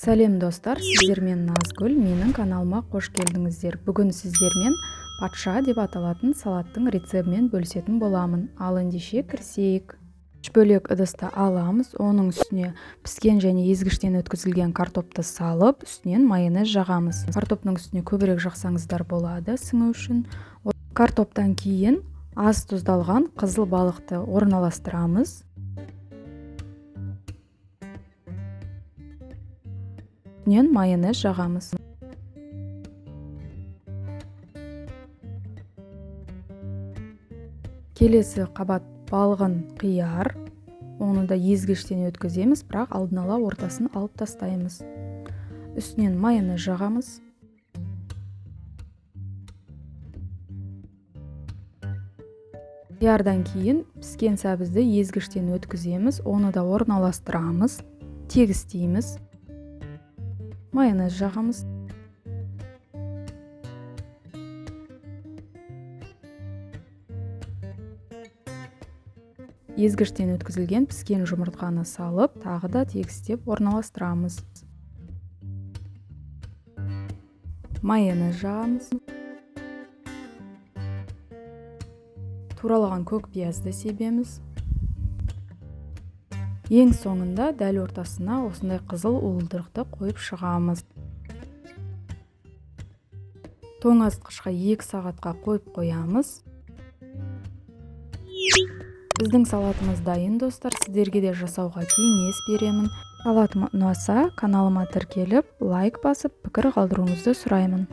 Сәлем, достар! Сіздермен Назгүл. Менің каналыма қош келдіңіздер. Бүгін сіздермен «Патша» деп аталатын салаттың рецебімен бөлісетін боламын. Ал ендеше кірісейік. Үш бөлек ыдысты аламыз. Оның үстіне піскен және езгіштен өткізілген картопты салып, үстінен майонез жағамыз. Картоптың үстіне көбірек жақсаңыздар болады, сіңу үшін. Картоптан кейін аз тұздалған қызыл балықты орналастырамыз. Үстінен майонез жағамыз. Келесі қабат балғын қияр. Оны да езгіштен өткіземіз, бірақ алдын ала ортасын алып тастаймыз. Үстінен майонез жағамыз. Қиярдан кейін піскен сәбізді езгіштен өткіземіз. Оны да орналастырамыз, тегістейміз, майонез жағамыз. Езгіштен өткізілген піскен жұмыртқаны салып, тағы да тегістеп орналастырамыз. Майонез жағамыз. Туралаған көк пиязды себеміз. Ең соңында дәл ортасына осындай қызыл уылдырықты қойып шығамыз. Тоңазытқышқа 2 сағатқа қойып қоямыз. Біздің салатымыз дайын, достар. Сіздерге де жасауға кеңес беремін. Салатым ұнаса, каналыма тіркеліп, лайк басып, пікір қалдыруыңызды сұраймын.